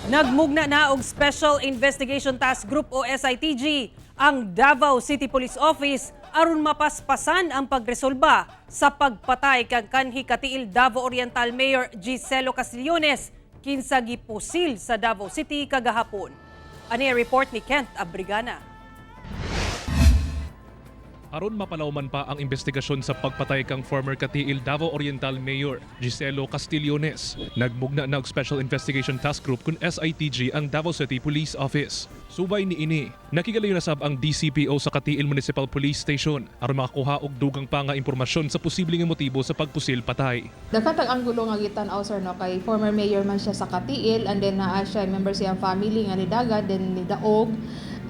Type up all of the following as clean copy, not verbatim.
Nagmugna na og Special Investigation Task Group o SITG ang Davao City Police Office aron mapaspasan ang pagresolba sa pagpatay kang kanhi Katiil Davao Oriental Mayor Giselo Castilliones, kinsa gipusil sa Davao City kagahapon. Ani ang report ni Kent Abrigana. Aron mapalawman pa ang investigasyon sa pagpatay kang former Katiil Davao Oriental Mayor Giselo Castilliones, nagmugna na og Special Investigation Task Group kun SITG ang Davao City Police Office. Subay niini, nakigalayo na sab ang DCPO sa Katiil Municipal Police Station aron makakuha og dugang pa nga impormasyon sa posibleng motibo sa pagpusil patay. Daghan tag anggulo nga gitan-aw, sir, no, kay former mayor man siya sa Katiil and then naa siya member siyang family nga nidagan, then nidaog,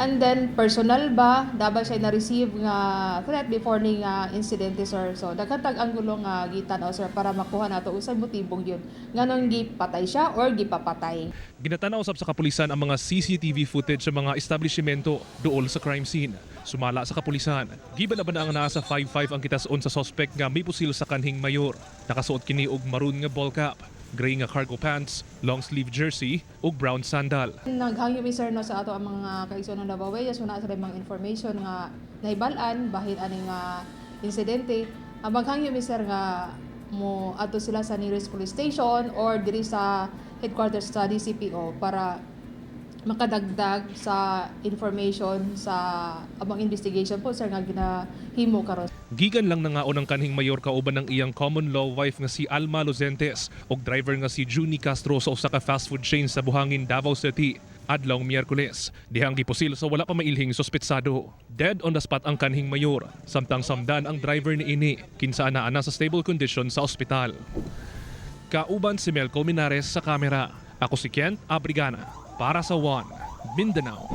and then personal ba dapat siya na-receive nga threat before ni nga incident, sir. So daghan tag anggulo nga gitan-aw, sir, para makuha nato unsay motibong yun nganong gipatay siya or gipapatay. Ginatanaw sab sa kapulisan ang mga CCTV footage sa mga establishmento duol sa crime scene. Sumala sa kapulisan, giban-aban ang naa sa 5'5 ang kitason sa suspect nga mipusil sa kanhing mayor. Nakasuot kini og maroon nga ball cap, gray nga cargo pants, long sleeve jersey ug brown sandal. Naghangyo mi, sir, no, sa ato ang mga kaigsoon ng Davao, so naa sila mga information nga nahibal-an bahin ani nga insidente. Ang maghangyo mi, sir, nga mo adto sila sa nearest police station or diri sa headquarters sa DCPO para makadagdag sa information sa among investigation po, sir, nga ginahimo karon. Gikan lang nangaon ang kanhing mayor kauban ng iyang common law wife nga si Alma Lozentes ug driver nga si Junie Castro sa usa ka fast food chain sa Buhangin, Davao City adlawng Miyerkules. Dihang gipusil sa wala pa mailhing suspetsado. Dead on the spot ang kanhing mayor, samtang samdan ang driver niini, kinsa naa na sa stable condition sa ospital. Kauban si Mel Colmenares sa kamera. Ako si Kent Abrigana para sa One Mindanao.